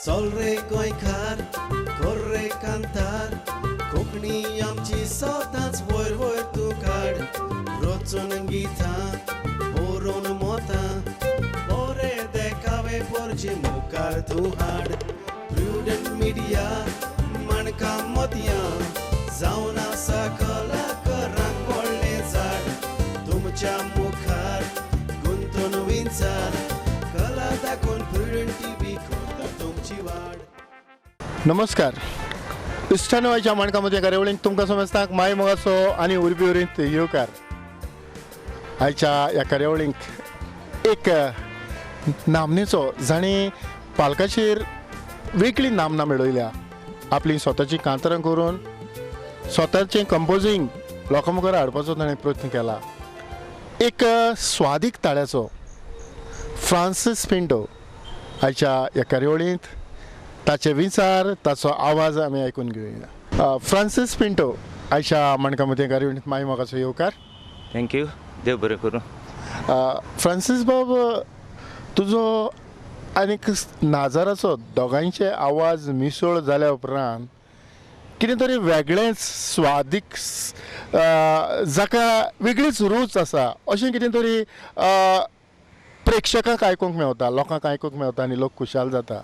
चल रे गोंयकार, कर रे कांतार, कोंकणी आमची सदांच वयर वयर तूं काड. रचून गितां बरोवन मोतां, बरे देखावे पोरचे मुखार तूं हाड. प्रुडंट मिडिया माणकां मोतयां जावन आसा, कलाकारांक व्हडलें झाड. तुमच्या मुखार गुंतून विंचार, कला दाखोवन प्रुडंट टीव्ही करता तुमची वाड. नमस्कार इश्टानो, आयच्या माणकां कार्यावळींत तुमकां समजताक माय मोगाचो आनी उर्बी उरींत येवकार. आयच्या ह्या कार्यावळींक एक नामनेचो, जाणें पालकाचेर वेगळी नामना मेळयल्या, आपली स्वताची कांतरां करून स्वताचें कंपोजींग लोकां मुखार हाडपाचो ताणें प्रयत्न केला, एक स्वादीक ताळ्याचो फ्रांसीस पिंटो. आयच्या ह्या कार्यावळींत ताचे विचार, ताचो आवाज आमी आयकून घेवया. फ्रांसीस पिंटो, आयच्या माणकां मदें कार्यावळींत माय मोगाचो येवकार. Thank you, देव बरें करूं. फ्रांसीस बाब, तुजो आनीक नाजाराचो दोगांयचे आवाज मिसळ जाल्या उपरांत कितें तरी वेगळेंच स्वादीक, जाका वेगळीच रूच आसा, अशें कितें तरी प्रेक्षकांक आयकूंक मेवता, लोकांक आयकूंक मेवता आनी लोक खुशाल जाता.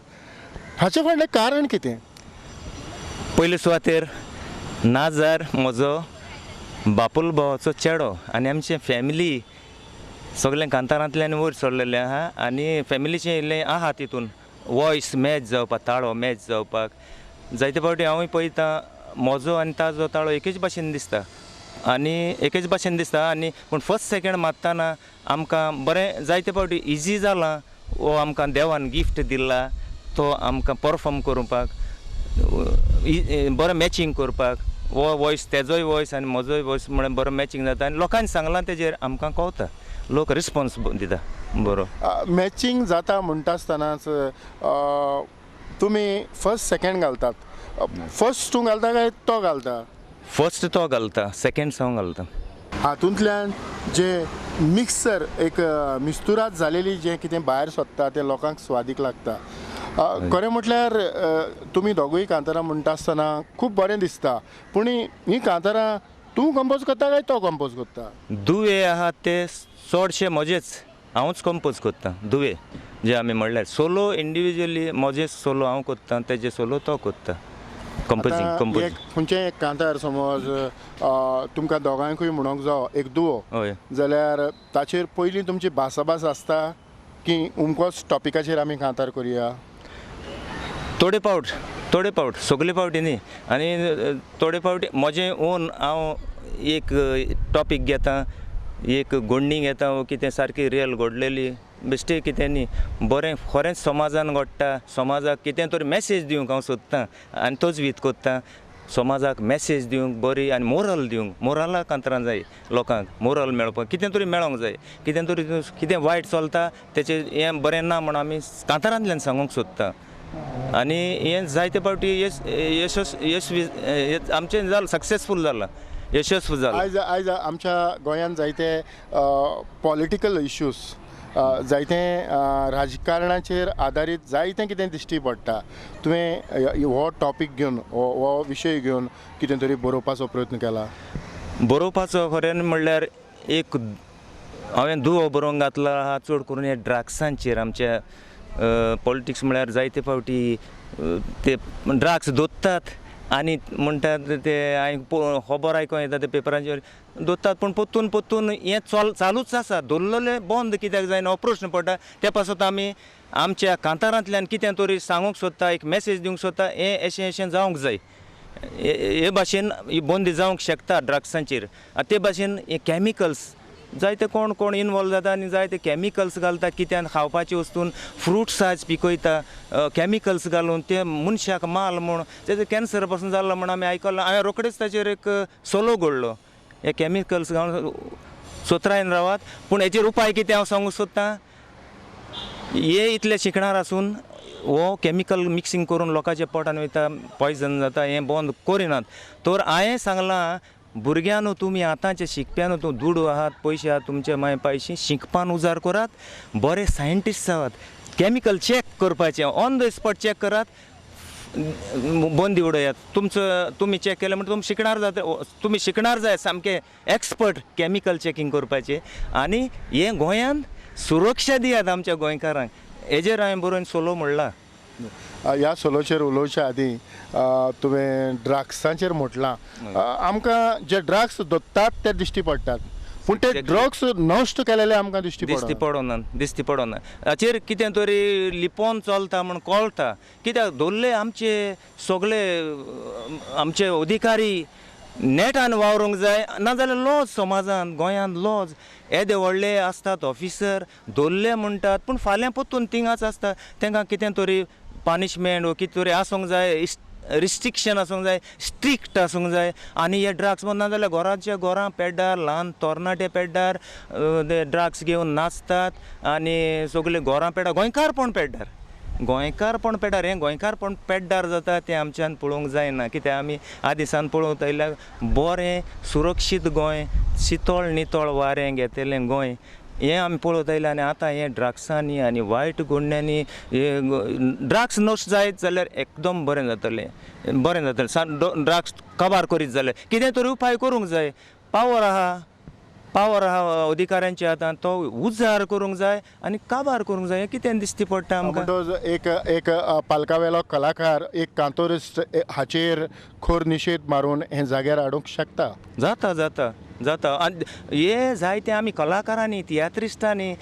हाचे फाटलें कारण कितें? पयले सुवातेर नाजार म्हजो बापूल भावाचो चेडो आनी आमचे फॅमिली सगळें कांतारांतल्यान वयर सरलेलें आहा आनी फॅमिलीचें इल्लें आहा तितून वॉयस मॅच जावपाक, ताळो मॅच जावपाक. जायते फावटी हांवूय पळयता, म्हजो आनी ताजो ताळो एकेच भाशेन दिसता आनी एकेच भाशेन दिसता आनी पूण फर्स्ट सेकेंड मारतना आमकां बरें जायते फावटी इजी जालां. हो आमकां देवान गिफ्ट दिला, तो आमकां परफॉर्म करपाक, बरें मॅचींग करपाक. हो वॉयस, तेजोय वॉयस आनी म्हजोय वॉयस म्हळ्यार बरो मॅचींग जाता आनी लोकांनी सांगलां तेजेर आमकां कळटा, लोक रिस्पोन्स दिता बरो. मॅचींग जाता म्हणटा आसतनाच तुमी फर्स्ट सेकेंड घालतात, फर्स्ट तूं घालता काय तो घालता? फर्स्ट तो घालता, सेकेंड हांव घालता. हातूंतल्यान जे मिक्सर एक मिस्तुरात जालेली जें कितें भायर सोदता तें लोकांक स्वादीक लागता. खरें म्हटल्यार तुमी दोगूय कांतारां म्हणटा आसतना खूब बरें दिसता, पूण हीं कांतारां तूं कंपोज करता काय तो कंपोज करता? दुवे आहा ते चडशे म्हजेच, हांवूच कंपोज करता. दुवे जे आमी म्हणल्यार सोलो इंडिविज्युअली म्हजे सोलो हांव करता, तेजे सोलो तो करता. कंपोजींग कंपोज खंयचें एक कांतार समज तुमकां दोगांकूय म्हणूंक जावो एक दुवो, हय, जाल्यार ताचेर पयलीं तुमची भासाभास आसता की अमकोच टॉपिकाचेर आमी कांतार करुया? थोडे फावट, थोडे फावट, सगळे फावटी न्ही. आनी थोडे फावटी म्हजें ओन हांव एक टॉपीक घेता, एक गोडणी घेता वो कितें सारकी रियल घडलेली बेश्टी कितें न्ही, बरें खरेंच समाजान घडटा, समाजाक कितें तरी मॅसेज दिवंक हांव सोदतां आनी तोच वीत करता. समाजाक मॅसेज दिवंक बरी आनी मोरल दिवंक, मोरला कांतरां जाय लोकांक, मोरल मेळपाक कितें तरी मेळोंक जाय, कितें तरी कितें वायट चलता तेचें हें बरें ना म्हूण आमी कांतारांतल्यान सांगूंक सोदता. आनी हें जायते फावटी यश यशस यशवी आमचें जालां, सक्सेसफूल जालां, यशस्वी जालां. आयज आयज आमच्या गोंयांत जायते पॉलिटिकल इश्यूज, जायते राजकारणाचेर आदारीत जायतें कितें दिश्टी पडटा. तुवें हो टॉपीक घेवन, हो विशय घेवन कितें तरी बरोवपाचो प्रयत्न केला? बरोवपाचो खरें म्हणल्यार एक हांवें दुवो बरोवंक घातला आहा चड करून हे ड्रग्सांचेर. आमच्या पॉलिटिक्स म्हळ्यार जायते फावटी ते ड्रग्स दोत्तात आनी म्हणटात ते हांवें खबर आयकों येता ते पेपरांचेर दोत्तात, पूण पोत्तून पोत्तून हें चालूच आसा. दवरलेलें बंद कित्याक जायना हो प्रश्न पडटा. ते पासत आमी आमच्या कांतारांतल्यान कितें तरी सांगूंक सोदता, एक मॅसेज दिवंक सोदता, हें अशें अशें जावंक जाय, हे भाशेन ही बंदी जावंक शकता ड्रग्सांचेर. आनी ते भाशेन हे कॅमिकल्स जायते कोण कोण इनवॉल्व जाता आनी जायते कॅमिकल्स घालता कित्यान खावपाचे वस्तून, फ्रुट्स आज पिकयता कॅमिकल्स घालून, ते मनशाक माल म्हूण तेजे कॅन्सर पासून जाला म्हूण आमी आयकलां. हांवें रोखडेच ताचेर एक सोलो घडलो, हे कॅमिकल्स घालून सोत्रायन रावात. पूण हेचेर उपाय कितें हांव सांगूंक सोदतां, हे इतले शिकणार आसून हो कॅमिकल मिक्सिंग करून लोकांच्या पोटान वयता, पॉयजन जाता, हें बंद करिनात. तर हांवें सांगलां भुरग्यांनो, तुमी आतांचे शिकप्यानो, तूं दुडू आहात, पयशे आहात तुमचे माय पायशी, शिकपान उजार करात, बरे सायंटिस्ट जावात. कॅमिकल चॅक करपाचें, ऑन the spot check करात, बंदी उडयात. तुमचो तुमी चॅक केलें म्हणटा तुमी शिकणार जाता, तुमी शिकणार जाय सामकें एक्सपर्ट कॅमिकल चॅकींग करपाचें. आनी हें गोंयांत सुरक्षा दियात आमच्या गोंयकारांक, हेजेर हांवें बरोवन सोलो म्हणलां. ह्या सोलोचेर उलोवच्या आदीं तुवें ड्रग्सांचेर म्हटलां, आमकां जे ड्रग्स दोत्तात ते दिश्टी पडटात, पूण ते ड्रग्स नश्ट केलेले आमकां दिश्टी पडना, दिश्टी पडना. हाचेर कितें तरी लिपोवन चलता म्हूण कळटा, कित्याक दवरले आमचे सगळे आमचे अधिकारी नेटान वावरूंक जाय, नाजाल्यार लॉज समाजान गोंयांत लॉज येदे व्हडले आसतात ऑफिसर दवरले म्हणटात, पूण फाल्यां परतून थिंगाच आसता. तांकां कितें तरी पनिशमेंट वो कितें तरी आसूंक जाय, रिस्ट्रिक्शन आसूंक जाय, स्ट्रिक्ट आसूंक जाय. आनी हे ड्रग्स बंद ना जाल्यार घराच्या घरां पेड्डार, ल्हान तरणाटे पेड्डार ते ड्रग्स घेवन नाचतात आनी सगळे घरां पेड्डार, गोंयकारपण पेड्डार, गोंयकारपण पेड्डार. हें गोंयकारपण पेड्डार जाता तें आमच्यान पळोवंक जायना, कित्याक आमी आदिसान पळोवंक आयल्यार बरें सुरक्षीत गोंय, शितळ नितळ वारें घेतलें गोंय, हें आमी पळोवंक आयलें. आनी आतां हें ड्रग्सांनी आनी वायट गुण्यांनी हे ड्रग्स नश्ट जायत जाल्यार एकदम बरें जातलें, बरें जातलें. ड्रग्स काबार करीत जाल्यार कितें तरी उपाय करूंक जाय. पावर आहा, पावर आहा अधिकाऱ्यांच्या हातान, तो उजार करूंक जाय आनी काबार करूंक जाय. हें कितें दिश्टी पडटा आमकां. एक एक पालकावेलो कलाकार, एक कांतोरिस्ट हाचेर खर निशेध मारून हें जाग्यार हाडूंक शकता. जाता जाता जाता. आनी हे जायते आमी कलाकारांनी, तियात्रिस्टांनी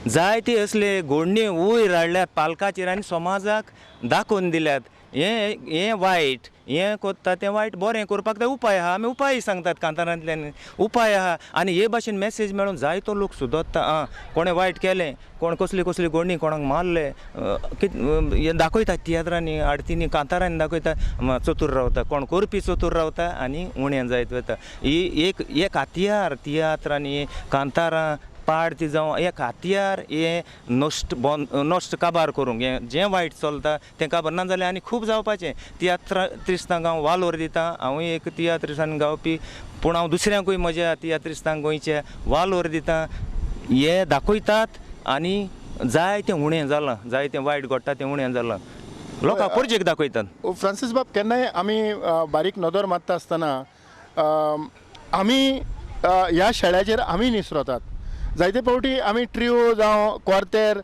जायते असले घोडणी वयर हाडल्यात पालकाचेर आनी समाजाक दाखोवन दिल्यात हें हें वायट, हें करता तें वायट, बरें करपाक तें उपाय आहा, आमी उपाय सांगतात कांतारांतल्यान, उपाय आहा. आनी हे भाशेन मॅसेज मेळून जायतो लोक सुदरता. आं, कोणें वायट केलें, कोण कसली कसली गोडणी कोणाक मारले कितें दाखयतात तियात्रांनी, आडतींनी, कांतारांनी दाखयता. चतूर रावता कोण करपी, चतूर रावता आनी उणें जायत वता. ही एक एक हातयार, तियात्र आनी कांतारां पाड ती जावं एक हातयार, हें नश्ट बंद नश्ट काबार करूंक, हें जें वायट चलता तें काबार ना जाल्यार आनी खूब जावपाचें. तियात्र त्रिस्तांक हांव वालोर दिता, हांवूय एक तियात्रिस्तान गावपी, पूण हांव दुसऱ्यांकूय म्हज्या तियात्रिस्तांक गोंयचे वालोर दिता. हे दाखयतात आनी जायतें उणें जालां, जायतें वायट घडटा तें उणें जालां, लोकांक परजेक दाखयतात. फ्रांसीस बाब, केन्नाय आमी बारीक नदर मारता आसतना आमी ह्या शेळ्याचेर आमी निसरतात. जायते फावटी आमी ट्रियो जावं क्वार्तेर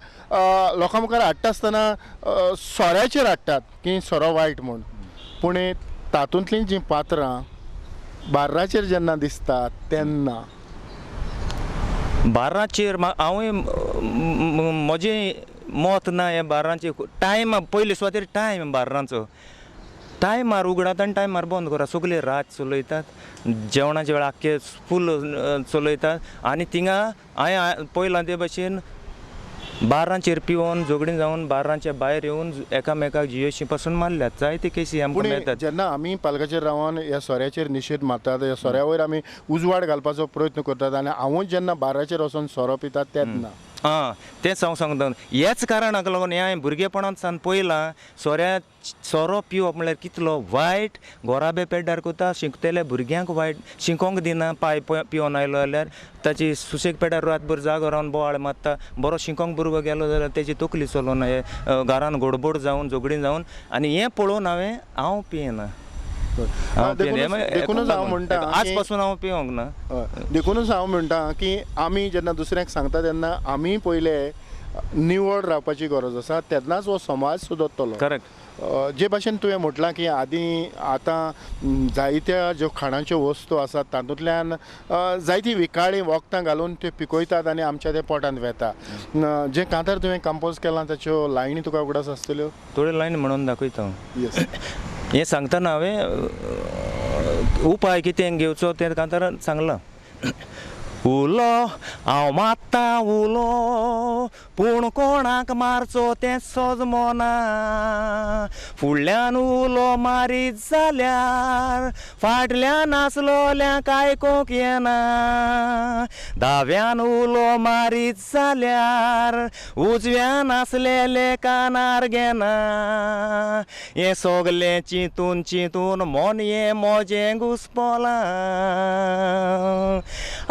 लोकां मुखार हाडटा आसतना सोऱ्याचेर हाडटात की सोरो वायट म्हूण, पूण तातूंतलीं जीं पात्रां बार्राचेर जेन्ना दिसता तेन्ना बार्राचेर हांवूय म्हजें मत ना हें बार्रांचेर. टायम पयले सुवातेर टायम, बार्रांचो टायमार उगडात आनी टायमार बंद करात. सगळे रात चलयतात, जेवणाच्या वेळार आख्खे फूल चलयतात आनी थिंगा हांवें पळयलां ते भाशेन बार्रांचेर पिवन झगडीं जावन बार्रांच्या भायर येवन एकामेकाक जियोशी पासून मारल्यात. जायते केसी आमकां मेळटात. जेन्ना आमी पालकाचेर रावन ह्या सोऱ्याचेर निशेध मारतात, ह्या सोऱ्या वयर आमी उजवाड घालपाचो प्रयत्न करतात आनी हांवूच जेन्ना बार्राचेर वचून सोरो पितात तेन्ना आं तेंच हांव सांगता. ह्याच कारणाक लागून हें हांवें भुरगेपणांत सावन पळयलां, सोरो पिवप म्हणल्यार कितलो वायट, घोराबे पेड्डार करता, शिकतले भुरग्यांक वायट, शिकोंक दिना. पांय पिवन आयलो जाल्यार ताची सुशेग पेड्डार रातभर जागो रावन बोवाळ मारता, बरो शिकोंक भुरगो गेलो जाल्यार तेजी तकली चलोना, हे घरान गडबड जावन झगडीं जावन. आनी हें पळोवन हांव पियेना. देखूनच हांव म्हणटा, आज पासून हांव पिवंक ना. देखूनच हांव म्हणटा की आमी जेन्ना दुसऱ्यांक सांगता तेन्ना आमी पयले निवळ रावपाची गरज आसा, तेन्नाच हो समाज सुदरतलो. करेक्ट. जे भाशेन तुवें म्हटलां की आदीं आतां जायत्या ज्यो खाणाच्यो वस्तू आसात तातूंतल्यान जायतीं विकाळीं वखदां घालून त्यो पिकयतात आनी आमच्या ते पोटांत वेता. जें कांतार तुवें कंपोज केलां ताच्यो लायनी तुका उगडास आसतल्यो? थोड्यो लायन म्हणून दाखयता हांव. येस. हें सांगतना हांवें उपाय कितें घेवचो तें कांतारान सांगलां. उलो हांव मात्ता उलो, पूण कोणाक मारचो तें सोजमोना, फुडल्यान उलो मारीत जाल्यार फाटल्यान आसलोल्यांक आयकोंक येना, दाव्यान उलो मारीत जाल्यार उजव्यान आसलेले कानार घेना, हें सगलें चिंतून चिंतून मन हें म्हजें घुसपोलां.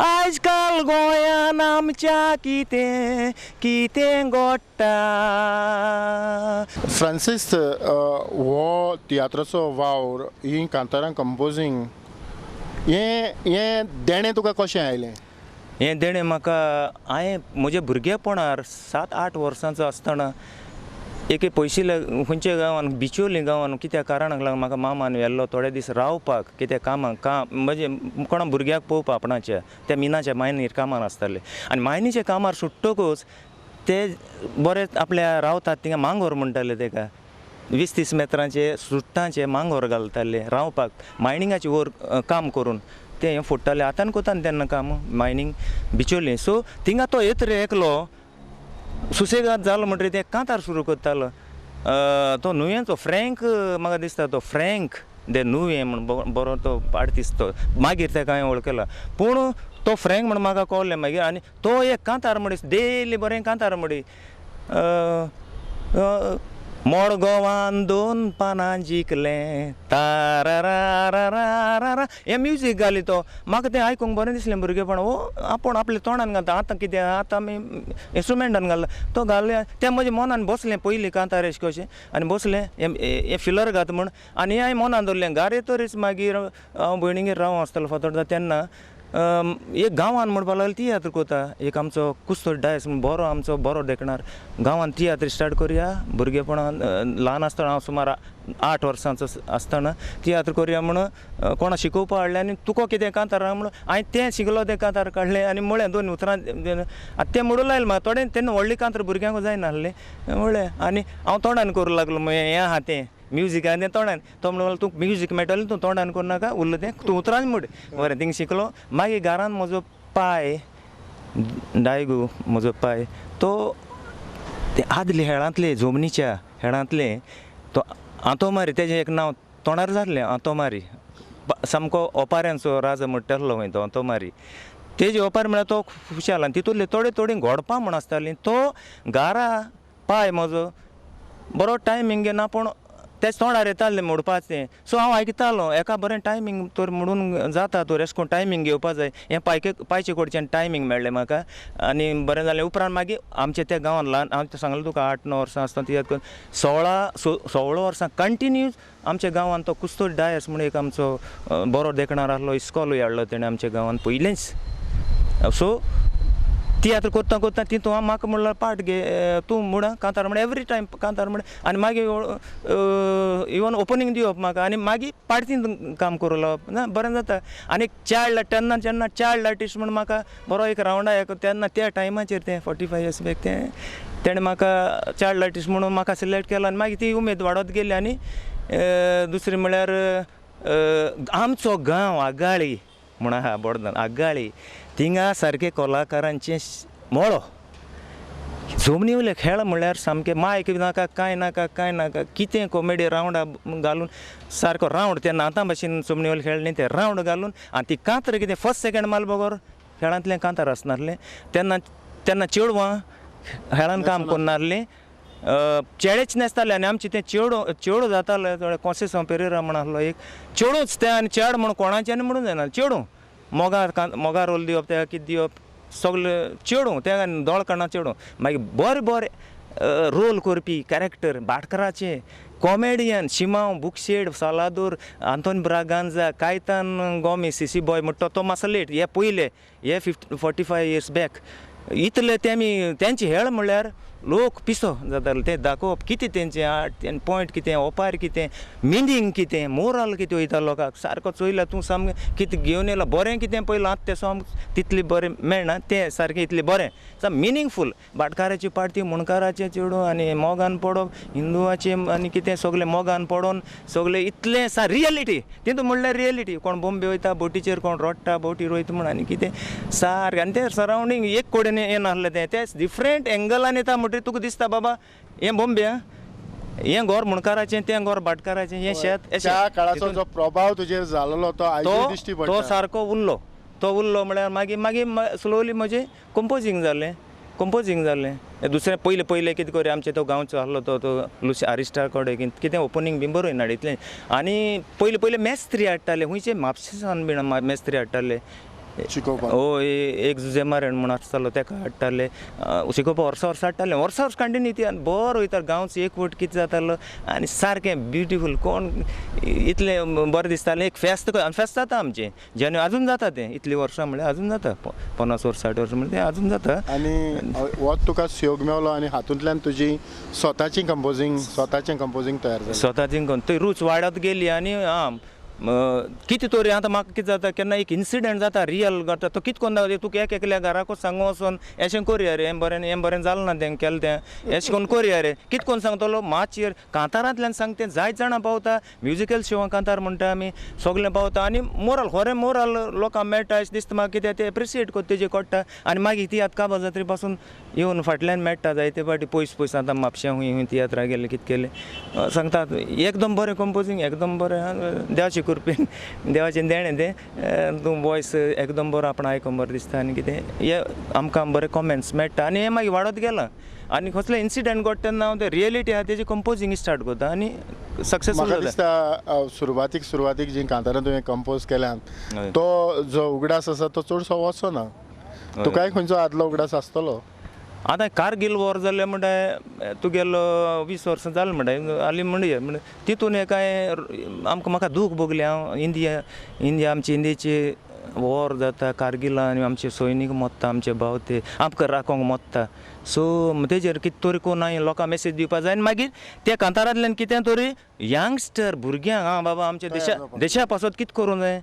आयज आजकाल गोंयान आमच्या कितें कितें घडटा. फ्रांसीस, हो तियात्राचो वावर, ही कांतारां कंपोजींग, हें हें देणें तुका कशें आयलें? हें देणें म्हाका हांवें म्हज्या भुरगेपणार 7-8 वर्सांचो आसतना एके पयशिल्ल्या खंयच्या गांवान बिचोली गांवान कित्या कारणाक लागून म्हाका मामान व्हेल्लो थोडे दीस रावपाक, कित्या कामाक, काम म्हणजे कोणा भुरग्याक पळोवपाक आपणाच्या त्या मिनाच्या मायनीर कामार आसताले आनी मायनीच्या कामार सुट्टकूच ते बरे आपल्या रावतात थिंगा मांगोर म्हणटाले तेका, 20-30 मेत्रांचे सुट्टांचे मांगोर घालताले रावपाक, मायनिंगाचे वर काम करून ते हें फोडटाले. आतां कोता तेन्ना काम मायनींग बिचोली. सो थिंगा तो येत रे एकलो सुसेगाद जालो म्हणटकीर ते कांतार सुरू करतालो. तो नुवेंचो फ्रँक, म्हाका दिसता तो फ्रँक दे नुवें म्हण बरो तो आर्टिस्ट, तो मागीर तेका हांवें वळखला, पूण तो फ्रँक म्हण म्हाका कळ्ळें मागीर. आनी तो एक कांतार म्हणी डेली बरें कांतार म्हणी, मडगांवान 2 पानां जिखलें तारारारारारा, हें म्युजीक घाली तो. म्हाका तें आयकूंक बरें दिसलें भुरगेपण. ओ आपूण आपल्या तोंडान घालता, आतां कितें आतां आमी इंस्ट्रुमेंटान घालता, तो घाले तें म्हज्या मनान बसलें पयलीं कांतार अशें कशें आनी बसलें हें फिलर घात म्हूण आनी हांवें मनान दवरलें. घार येतरीच मागीर हांव भयणीगेर रावूं आसतालो फातोर्डा तेन्ना एक गांवान म्हणपाक लागलो तियात्र कोता एक आमचो कुस्तोद डायस म्हण बरो आमचो बरो देखणार, गांवान तियात्र स्टार्ट करुया. भुरगेपणान ल्हान आसतना हांव सुमार 8 वर्सांचो आसतना तियात्र करुया म्हण कोणा शिकोवपा हाडलें आनी तुका कितें कांतार आहा म्हणून हांवें तें शिकलो, तें कांतार काडलें आनी म्हळें 2 उतरां आतां तें म्हणूं लायलें म्हाका. थोडें तेन्ना व्हडलें कांतार भुरग्यांक जायनासलें म्हळें आनी हांव तोंडान करूं लागलो. हें आहा तें म्युजीक आनी तें तोंडान, तो म्हणून तूं म्युजीक मेळटलें, तूं तोंडान करूं नाका, उरलें तें तूं उतरान म्हण. बरें थिंग शिकलो. मागीर घरान म्हजो पाय डायगो म्हजो पाय तो ते आदले हेळांतले जमनीच्या हेळांतले तो आंतोमारी, तेजें एक नांव तोंडार जाल्लें आंतोमारी, सामको ओपाऱ्यांचो राजा म्हणटालो खंय तो आंतोमारी. तेजे ओपार म्हळ्यार तो खुशाल आनी तितूंतले थोडे थोडीं घोडपां म्हण आसतालीं. तो घारा पाय म्हजो बरो टायमींग घेना पूण तेच तोंडार येतालें मोडपाचें. सो हांव आयकतालो एका बरें टायमींग तर म्हणून जाता तर एशें कोन्न टायमींग घेवपा जाय, हें पायके पायचे कडच्यान टायमींग मेळ्ळें म्हाका आनी बरें जालें. उपरांत मागीर आमच्या त्या गांवांत ल्हान, हांव सांगलें तुका 8-9 वर्सां आसतना तियात्र करून 16 वर्सां कंटिन्यूज आमच्या गांवांत तो कुस्तोद डायस म्हूण एक आमचो बरो देखणार आसलो, इस्कॉलूय हाडलो तेणें आमच्या गांवांत पयलेंच. सो तियात्र करता करता तितून हांव म्हाका म्हणल्यार पार्ट घे तूं म्हण कांतार म्हण एवरी टायम कांतार म्हण आनी मागीर इवन ओपनींग दिवप म्हाका आनी मागीर पार्टीन काम करूं लावप ना बरें जाता. आनी चाइल्ड तेन्ना जेन्ना चाइल्ड आर्टिस्ट म्हण म्हाका बरो एक रावंडा एक तेन्ना त्या टायमाचेर तें 45 इयर्स बॅक तें तेणें म्हाका चाइल्ड आर्टिस्ट म्हणून म्हाका सिलेक्ट केलो आनी मागीर ती उमेद वाडत गेली. आनी दुसरें म्हळ्यार आमचो गांव आगाळी म्हूण आहा बोडदन आगाळी, थिंगा सारके कलाकारांचे मळो जमनी वयले खेळ म्हणल्यार सामकें मायक नाका कांय नाका कांय नाका, कितें कॉमेडी रावंडा घालून सारको रावंड ते आतां भशेन जमनी वयले खेळ न्ही ते रावंड घालून आनी ती कांतर कितें फर्स्ट सेकेंड माल बगर खेळांतलें कांतार आसनासलें तेन्ना. तेन्ना चेडवां खेळान काम करनासलीं, चेडेच नासताले आनी आमचें तें चेडो चेडो जाताले थोडे कोन्सेसांव पेरेरा म्हण आसलो एक चेडूच तें आनी चेड म्हण कोणाचें म्हणून जायना, चेडूं मोगार मोगार रोल दिवप तेका कितें दिवप सगळें चेडूं तेका दोळ काडना चेडूं. मागीर बरें बरें रोल करपी कॅरेक्टर भाटकाराचे कॉमेडियन शिमांव बुकशेड सालादोर आंतोन ब्रागांजा कायतान गोमीस सीसी बॉय म्हणटा तो मातसो लेट हे पयले हे 45 इयर्स बॅक इतले तेमी तेंचे हेळ म्हणल्यार लोक पिसो जाताले ते दाखोवप कितें तेंचें आर्ट पॉयंट कितें ओपार कितें मिनींग कितें मोरल कितें वयता लोकांक सारको चोयला तूं सामकें कितें घेवन येयला बरें कितें पयलां आतां तें सामकें तितलें बरें मेळना तें सारकें इतलें बरें साम मिनींगफूल. भाटकाराची पार्टी मुणकाराचें चेडूं आनी मोगान पडप हिंदुआचें आनी कितें सगळें मोगान पडोन सगळें इतलें सा रियलिटी तितून म्हणल्यार रियलिटी. कोण बॉम्बे वयता बोटीचेर कोण रोडटा बोटीर वयता म्हण आनी कितें सारकें आनी तें सरावंडींग एक कडेन येनासलें तें तें डिफरंट एंगलान येता म्हणटकीर तुका दिसता बाबा हें बॉम्बे हें घर मुणकाराचें तें घर भाटकाराचें हें शेत. त्या काळाचो जो प्रभाव तुजेर जाल्लो तो आयजूय दिश्टी पडटा. तो सारको उरलो, तो उरलो म्हळ्यार मागीर मागीर स्लोली म्हजें कंपोजींग जालें, कंपोजींग जालें. दुसरें पयलें पयलें कितें करूं आमचें तो गांवचो आसलो तो तो लुसी आरिस्टा कडेन कितें ओपनींग बी बरोय ना इतलें. आनी पयलें पयलें मेस्त्री हाडटाले खुंयचे म्हापशेसान बीन मेस्त्री हाडटाले शिकोवपाक हय एक जुजे मारण म्हूण आसतालो तेका हाडटाले शिकोवपाक वर्सा वर्सा हाडटाले वर्सा वर्स कंटिन्यू ती आनी बरो वयता गांवचो एकवट कितें जातालो आनी सारकें ब्युटिफूल कोण इतलें बरें दिसतालें एक फेस्त फेस्त जाता आमचें जेन्ना अजून जाता तें इतलीं वर्सां म्हणल्यार अजून जाता 50 वर्सां 60 वर्सां म्हणल्यार तें अजून जाता. आनी हो तुका सहयोग मेवलो आनी हातूंतल्यान तुजी स्वताची कंपोजींग स्वताचें कंपोजींग तयार जालें. स्वताची थंय रूच वाडत गेली आनी आं कितें तरी आतां म्हाका कितें जाता केन्ना एक इन्सिडंट जाता रियल जाता तो कितें करून दाखयता तुका एक एकल्या घराकूच सांगू वचोन एशें करया रे हें बरें हें बरें जालें ना तें केलें तें एशें करून करया रे कितें करून सांगतलो माचयेर कांतारांतल्यान सांगता तें जायत जाणां पावता म्युजिकल शोवां कांतार म्हणटा आमी सगळें पावता आनी मोरल खरें मोरल लोकांक मेळटा अशें दिसता म्हाका कित्याक ते एप्रिशिएट करता तेजें कळटा आनी मागीर तियात्र काबार जातरी पासून येवन फाटल्यान मेळटा जायते फावटी पयस पयस आतां म्हापश्यां खूंय खूंय तियात्रां गेले कितें केलें सांगतात एकदम बरें कंपोजींग एकदम बरें देवाचे कृपेन देवाचें देणें तें तूं वॉयस एकदम बरो आपण आयकोंक बरें दिसता आनी कितें हे आमकां बरे कॉमेंट्स मेळटा आनी हें मागीर वाडत गेलां आनी कसलें इन्सिडंट घडटा तेन्ना हांव तें रियलिटी आहा तेजी कंपोजींग स्टार्ट करता आनी सक्सेसफूल म्हाका जाता. दिसता सुरवातीक सुरवातीक जीं कांतारां तुवें कंपोज केल्यांत तो जो उगडास आसा तो चडसो वचना, तुकाय खंयचो आदलो उगडास आसतलो. आतां कारगील वॉर जालें म्हणटा तुगेलो 20 वर्सां जालें म्हणटा हालीं म्हणया म्हण तितून कांय आमकां म्हाका दूख भोगलें. हांव इंडिया इंडिया आमची इंडियेची वॉर जाता कारगिला आनी आमचे सैनीक मोत्ता आमचे भाव ते आमकां राखोंक मोत्ता सो तेजेर कितें तरी कोण हांवें लोकांक मेसेज दिवपा जाय आनी मागीर त्या कांतारांतल्यान कितें तरी यंगस्टर भुरग्यांक आं बाबा आमच्या देशा देशा पासत कितें करूंक जाय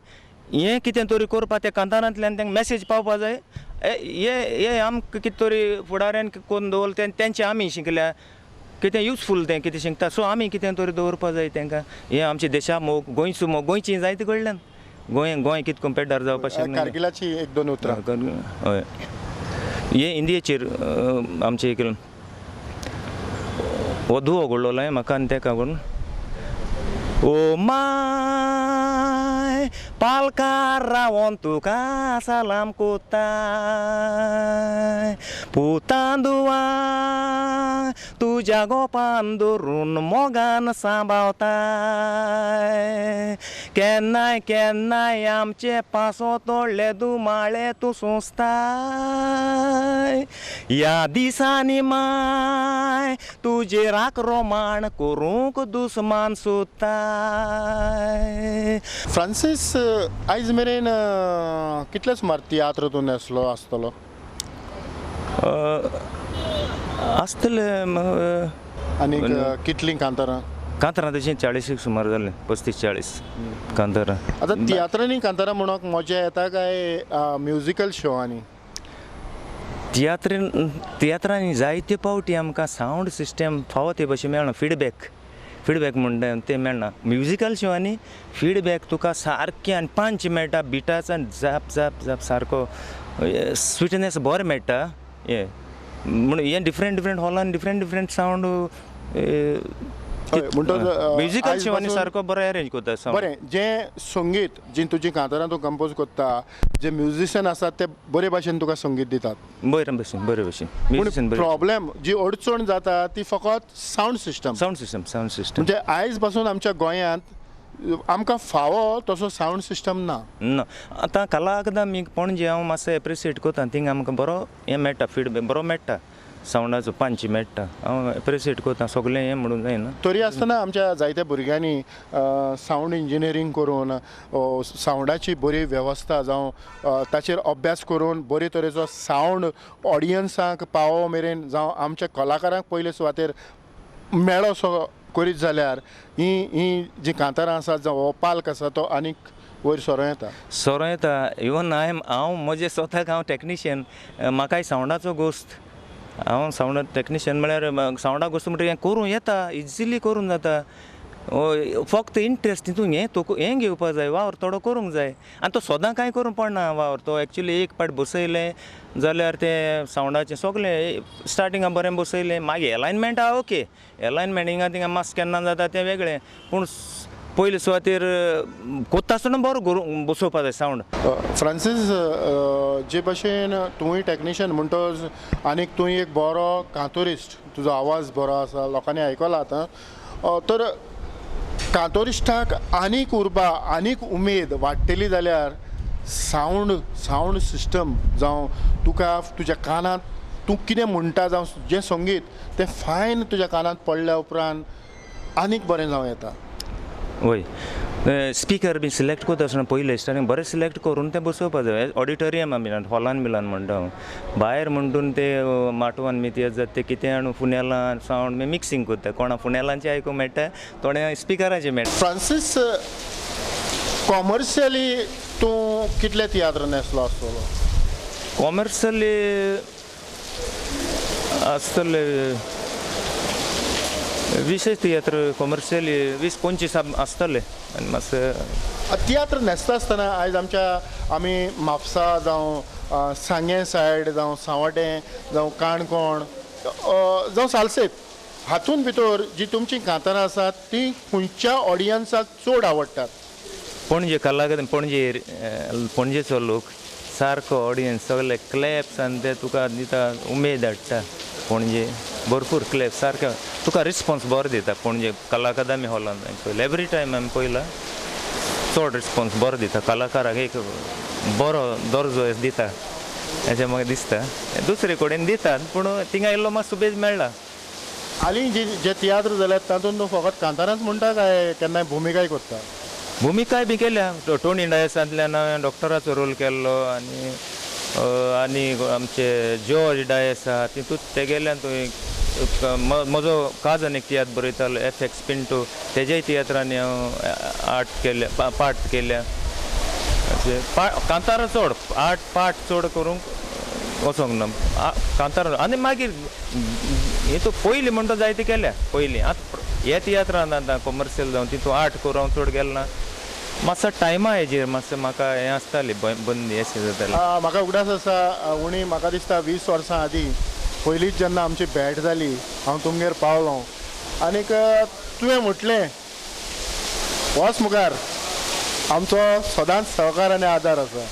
हें कितें तरी करपा त्या कांतारांतल्यान तांकां मेसेज पावपा जाय. हे हे आमकां कितें तरी फुडाऱ्यान कोण दवरलें तें तेंचें आमी शिकल्या कितें युजफूल तें कितें शिकता सो आमी कितें तरी दवरपा जाय तांकां हें आमच्या देशा मोग गोंयचो मोग गोंयची जायते कडल्यान गोंय गोंय कितें करून पेड्ड्यार जावपा शकना. कारगिलाची एक दोन उतरां. हय हे इंडियेचेर आमचें एक हो दुवो घडलेलो म्हाका आनी तेका करून ओ my पालकार रावोन तुका सलाम कोताय पुतान दुवा तुज्या गोपान धरून मोगान सांबावताय केन्नाय केन्नाय आमचे पासो तोडले दुमाळे तूं सोंसताय ह्या दिसांनी माय तुजेर आक्रमण करूंक दुस्मान सोदताय. फ्रांसीस आयज मेरेन कितले सुमार तियात्र तूं न्हेसलो आसतलो? आसतले आनी कितलीं कांतारां? कांतारां तशीं 40 सुमार जालें 35-40 कांतारां. आतां तियात्रांनी कांतारां म्हणूंक मजा येता काय म्युजिकल शोवांनी? तियात्रांनी जायते फावटी आमकां सावंड सिस्टम फावो ते भशेन मेळना फिडबॅक फिडबॅक म्हणटा तें मेळना. म्युजिकल शोवांनी फिडबॅक तुका सारकें आनी पंच मेळटा बिटाचो आनी झाप झाप झाप सारको स्विटनेस बरें मेळटा. हें म्हण हें डिफरंट डिफरंट हॉलान डिफरंट डिफरंट सावंड म्युजिकल शोवांनी सारको बरो अरेंज करता सावंड. बरें जें संगीत जी तुजी कांतारां तूं कंपोज करता जे म्युजिशियन आसात ते बरे भाशेन तुका संगीत दितात? बरे भशेन बरे भशेन. पूण प्रॉब्लेम जी अडचण जाता ती फकत sound system. Sound system sound system म्हणजे आयज पासून आमच्या गोंयांत आमकां फावो तसो सावंड सिस्टम ना. ना आतां कला अकादमी पणजे हांव मातसो एप्रिशिएट करता थिंगा आमकां बरो हें मेळटा फिडबॅक बरो मेळटा सावंडाचो पंच मेळटा हांव एप्रिशिएट करता सगळें हें म्हणून जायना. तरी आसतना आमच्या जायत्या भुरग्यांनी सावंड इंजिनियरींग करून सावंडाची बरी वेवस्था जावं ताचेर अभ्यास करून बरे तरेचो सावंड ऑडियन्सांक पावो मेरेन जावं आमच्या कलाकारांक पयले सुवातेर मेळो करीत जाल्यार ही ही जी कांतारां आसात जावं हो पाल्क आसा तो आनीक वयर सरों येता. सरों येता. इवन हांव म्हजे स्वताक हांव टॅक्निशियन म्हाकाय सावंडाचो गोश्त हांव सावंड टॅक्निशियन म्हळ्यार सावंडा गोश्त म्हणटकीर हें करूं येता इजिली करूंक जाता. फक्त इंट्रस्ट तितून हें तुका हें घेवपा जाय वावर थोडो करूंक जाय आनी तो सदां कांय करूंक पडना वावर तो एक्चुली एक पाट बसयलें जाल्यार तें सावंडाचें सगळें स्टार्टिंगा बरें बसयलें मागीर एलायनमेंट आहा ओके एलायनमेंट हिंगा थिंगा मातशें केन्ना जाता तें वेगळें पूण पयले सुवातेर कोत्ता आसतना बरो बसोवपा जाय सावंड. फ्रांसीस जे भशेन तूंय टॅक्निशियन म्हणटच आनीक तूं एक बरो कांतोरिस्ट तुजो आवाज बरो आसा लोकांनी आयकला आतां तर कांतोरिस्टाक आनीक उर्बा आनीक उमेद वाडटली जाल्यार सावंड सावंड सिस्टम जावं तुका तुज्या कानांत तूं कितें म्हणटा जावं जें संगीत तें फायन तुज्या कानांत पडल्या उपरांत आनीक बरें जावं येता. वय, स्पिकर बी सिलेक्ट करता आसतना पयलें स्टार्टींग बरें सिलेक्ट करून तें बसोवपा जाय. ऑडिटोरियमा बिनान हॉलान बिलान म्हणटा हांव, भायर म्हणटून ते माटवान बी तियात्र जाता ते कितें हाडून फुनेलान सावंड बी मिक्सींग करता, कोणा फुनेलांचें आयकूंक मेळटा, थोड्या स्पिकराचें मेळटा. फ्रांसीस, कॉमर्शियली तूं कितले तियात्र न्हेसलो आसतलो? कॉमर्शियली आसतले 20 तियात्र, कॉमर्शियली 20-25 आसतले. आनी मातशें तियात्र न्हेसता आसतना आयज आमच्या आमी म्हापसा जावं सांगें सायड जावं सांवड्डें जावं काणकोण जावं सालसेत हातूंत भितर जी तुमचीं कांतारां आसात तीं खंयच्या ऑडियन्साक चड आवडटात? पणजे कलाकार, पणजे पणजेचो लोक सारको ऑडियन्स सगळे क्लॅप्स आनी ते तुका दिता, उमेद हाडटा. पणजे भरपूर क्लॅप्स सारके तुका रिस्पोन्स बरो दिता. पणजे कला अकादमी हॉलान पयला एवरी टायम आमी पयला चड रिस्पोन्स बरो दिता, कलाकाराक एक बरो दर्जो दिता अशें म्हाका दिसता. दुसरे कडेन दितात पूण थिंगा इल्लो मातसो सुबेज मेळ्ळा. हालीं जे तियात्र जाल्यात तातूंत तूं फकत कांतारांच म्हणटा काय केन्नाय भुमिकाय करता? भुमिकाय बी केल्या. टोनी डायसांतल्यान हांवें डॉक्टराचो रोल केल्लो आनी आनी आमचे जॉर्ज डायस आहा तितूंत तेगेल्यान तुवें म्हजो काजन एक तियात्र बरयतालो एफ एक्स पिंटो, तेज्याय तियात्रांनी हांव आर्ट केल्या, पार्ट केल्या. अशें कांतारां चड आर्ट पार्ट चड करूंक वचोंक ना कांतारां. आनी मागीर हेतू पयलीं म्हणटा जायते केल्या पयलीं. आतां हे तियात्रान आतां कॉमर्शियल जावं तितूंत आर्ट करूंक हांव चड गेलो ना, मातसो टायमा हेजेर मातसो म्हाका हें आसतालें बंदी अशें जातालें. म्हाका उगडास आसा उणी म्हाका दिसता 20 वर्सां आदीं पयलींच जेन्ना आमची भेट जाली हांव तुमगेर पावलो आनीक तुवें म्हटलें वच मुखार आमचो सदांच सहकार आनी आदार आसा.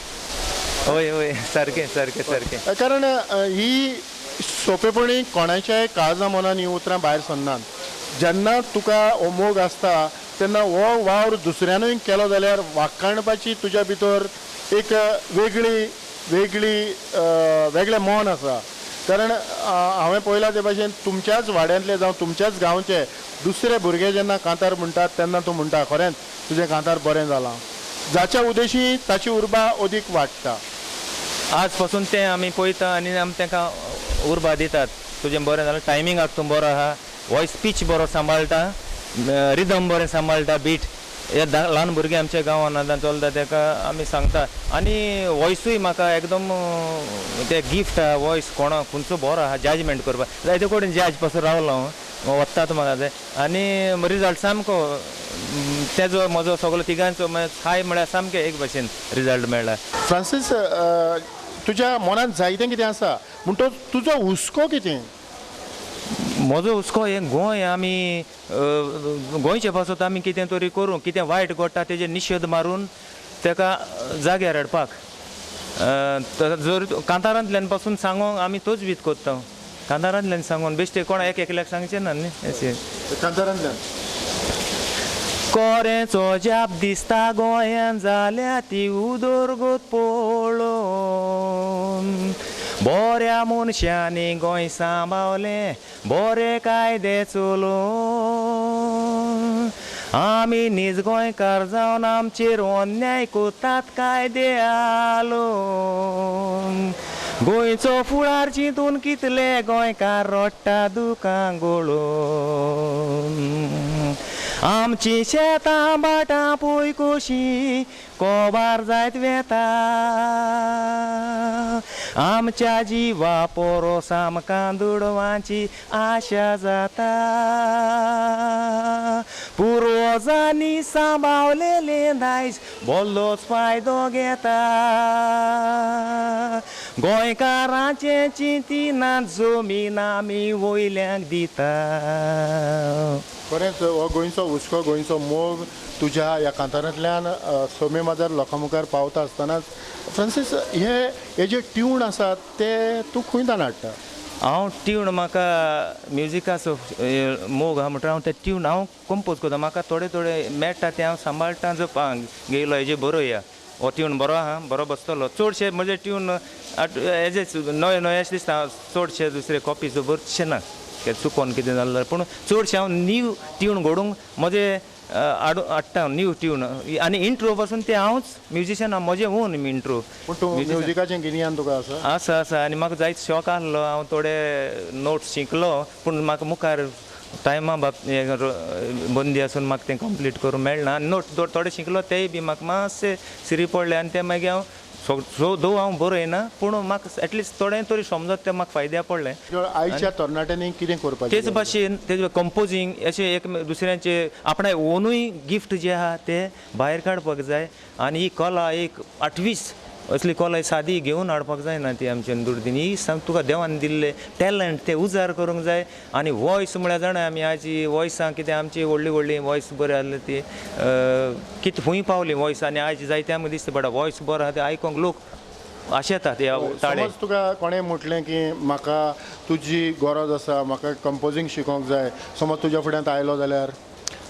हय हय, सारकें सारकें सारकें. कारण ही सोंपेपणी कोणाच्याय काळजा मनान ही उतरां भायर सरनात. जेन्ना तुका हो मोग आसता तेन्ना हो वावर दुसऱ्यानूय केलो जाल्यार वाखाणपाची तुज्या भितर एक वेगळी वेगळी वेगळें मन आसा. कारण हांवें पळयलां ते भाशेन तुमच्याच वाड्यांतले जावं तुमच्याच गांवचे दुसरे भुरगे जेन्ना कांतार म्हणटात तेन्ना तूं म्हणटा खरेंच तुजें कांतार बरें जालां, जाच्या उद्देशी ताची उर्बा अदीक वाडटा. आज पासून तें आमी पळयता आनी आमी तांकां उर्बा दितात, तुजें बरें जालां, टायमिंगाक तूं बरो आहा, वॉयस पीच बरो सांबाळटा, रिदम बरें सांबाळटा, बीट. हे ल्हान भुरगे आमच्या गांवान आतां चलता ताका आमी सांगता. आनी वॉयसूय म्हाका एकदम ते गिफ्ट आहा, वॉयस कोणा खंयचो बरो आहा जजमेंट करपाक जायते कडेन जज पासून रावलो हांव, वतात म्हाका ते आनी रिजल्ट सामको तेजो म्हजो सगलो तिगांचो हाय म्हळ्यार सामकें एक भशेन रिजल्ट मेळ्ळा. फ्रांसीस, तुज्या मनांत जायतें कितें आसा म्हणटच तुजो हुस्को कितें? म्हजो हुस्को हें गोंय आमी गोंयचे पासत आमी कितें तरी करूं, कितें वायट घडटा तेजेर निशेध मारून ताका जाग्यार हाडपाक जर कांतारांतल्यान पासून सांगोंक आमी तोच वीत करता. कांतारांतल्यान सांगून बेश्टे कोणा एक एकल्याक सांगचें ना न्ही अशें. कांतारांतल्यान कोरेचो जाप दिसता गोंयान जाल्या ती उदरगत पळोवन, बऱ्या मनशांनी गोंय सांबावलें बरे कायदे चलोवन, आमी नीज गोंयकार जावन आमचेर अन्याय करतात कायदे आलोवन, गोंयचो फुडार चिंतून कितले गोंयकार रडटा दुकां गळोवन, आमची शेतां भाटां पळय कशीं कोबार जायत वेता, आमच्या जिवा पोरोस आमकां दुडवांची आशा जाता, पुर्वजांनी सांबावलेलें दायज बोल्लोच फायदो घेता, गोंयकारांचें चिंतिनात जमीन आमी वयल्यांक दिता. खरेंच हो गोंयचो हुस्को, गोंयचो मोग तुज्या ह्या कांतारांतल्यान सोमे माजार लोकां मुखार पावता आसतनाच फ्रांसीस हे जे ट्यून आसात ते तूं खंयच्यान हाडटा? हांव ट्यून म्हाका म्युजिकाचो मोग आहा म्हणटा हांव ते ट्यून हांव कंपोज करता. म्हाका थोडे थोडे मेळटा ते हांव सांबाळटा, जो गेलो हेजे बरोवया हो ट्यून बरो आहा बरो बसतलो. चडशे म्हजे ट्यून एज ए नवे नवे अशें दिसता, चडशे दुसरे कॉपीज बरचशे ना चुकोन कितें जालें, पूण चडशें हांव नीव ट्यून घडोवंक म्हजे हाडटा नीव ट्यून आनी इंट्रो पासून ते हांवच म्युजिशियन म्हजें ओन इंट्रो. पूण तूं म्युजिकाचें गिन्यान तुका आसा? आसा आसा आनी म्हाका जायत शॉक आसलो, हांव थोडे नोट्स शिकलो पूण म्हाका मुखार टायमा बाब बंदी आसून म्हाका तें कंप्लीट करूंक मेळना आनी नोट थोडे शिकलो तेय बी म्हाका मातशे सिरी पडले आनी ते मागीर हांव सो दो हांव बरयना पूण म्हाका एटलिस्ट थोडें तरी समजत तें म्हाका फायद्या पडलें. आयच्या तरणाट्यांनी कितें करपाचें? तेच भाशेन तेच कंपोजींग अशें एक दुसऱ्यांचे आपणाय ओनूय गिफ्ट जे आहा ते भायर काडपाक जाय आनी ही कला एक आठवीस असली कला सादी घेवन हाडपाक जायना ती आमच्या दुर्दीन ही तुका देवान दिल्ले टॅलंट ते उजार करूंक जाय. आनी वॉयस म्हळ्यार जाणा आमी आयज वॉयसां कितें आमची व्हडली व्हडली वॉयस बरी आसली ती कितें खंय पावली वॉयस आनी आयज जायते आमकां दिसता बडा वॉयस बरो आहा ते आयकोंक लोक आशेतात ह्या ताळे. समज तुका कोणें म्हटलें की म्हाका तुजी गरज आसा, म्हाका कंपोजींग शिकोंक जाय, समज तुज्या फुड्यांत आयलो जाल्यार?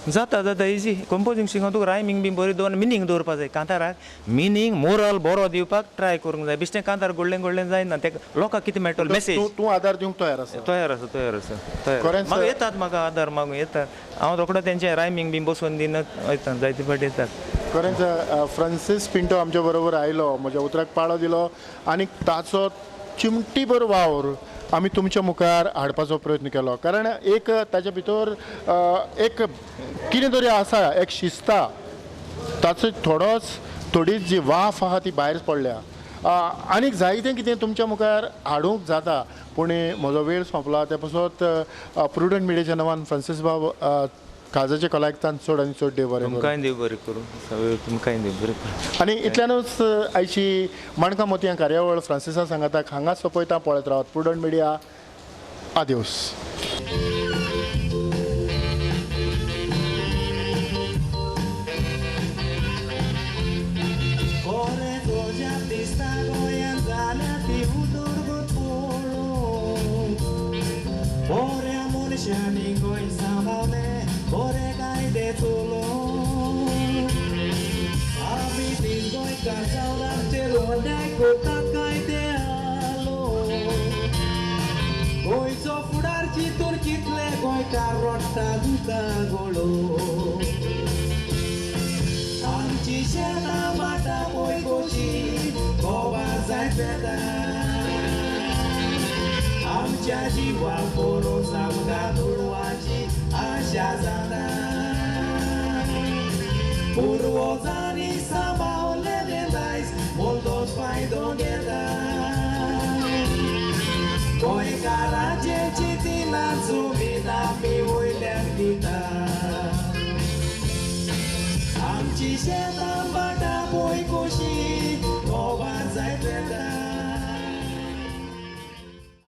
जाता जाता इजी कंपोजींग शिकोन तुका रायमींग बी बरी दवर मिनींग दवरपा जाय कांताराक, मिनींग मोरल बरो दिवपाक ट्राय करूंक जाय. बेश्टें कांतार घडलें घडलें जायना, तेका लोकांक कितें मेळटलो मेसेज. तूं आदार दिवंक तयार आसा? तयार आसा तयार आसा तयार. म्हाका येतात म्हाका आदार मागूंक येतात, हांव रोकडो तेंचे रायमींग बी बसोवन दिना वयता जायते फावटी येतात. खरेंच फ्रांसीस पिंटो आमच्या बरोबर आयलो, म्हज्या उतराक पाळो दिलो आनी ताचो चिमटीभर वावर आमी तुमच्या मुखार हाडपाचो प्रयत्न केलो, कारण एक ताच्या भितर एक कितें तरी आसा, एक शिस्ता, ताचो थोडोच थोडीच जी वाफ आहा ती भायर पडल्या आनीक जायतें कितें तुमच्या मुखार हाडूंक जाता, पूण म्हजो वेळ सोंपला. ते पासत प्रुडंट मिडियाच्या नांवान फ्रांसीस बाब काळजाचे कलायकतान चड आनी चड देव बरें करूं. तुमकांय देव बरें करूं, तुमकांय देव बरें करूं. आनी इतल्यानूच आयची माणकां मोतयां कार्यावळ फ्रांसिसा सांगाताक हांगाच सोंपयता. पळयत रावात प्रुडंट मिडिया. आदियोस. गोंयचो फुडार चिंतून कितले गोंयकार रडटा दुकां गोळो, आमची शेतां भाटां पळय कशी गोबार जायत वेता, आमच्या जिवा पोरोस आमकां दुडवाची आशा जाता, पुर्वजांनी सांबाळलेलें दायज मोलदोस फायदो घेता.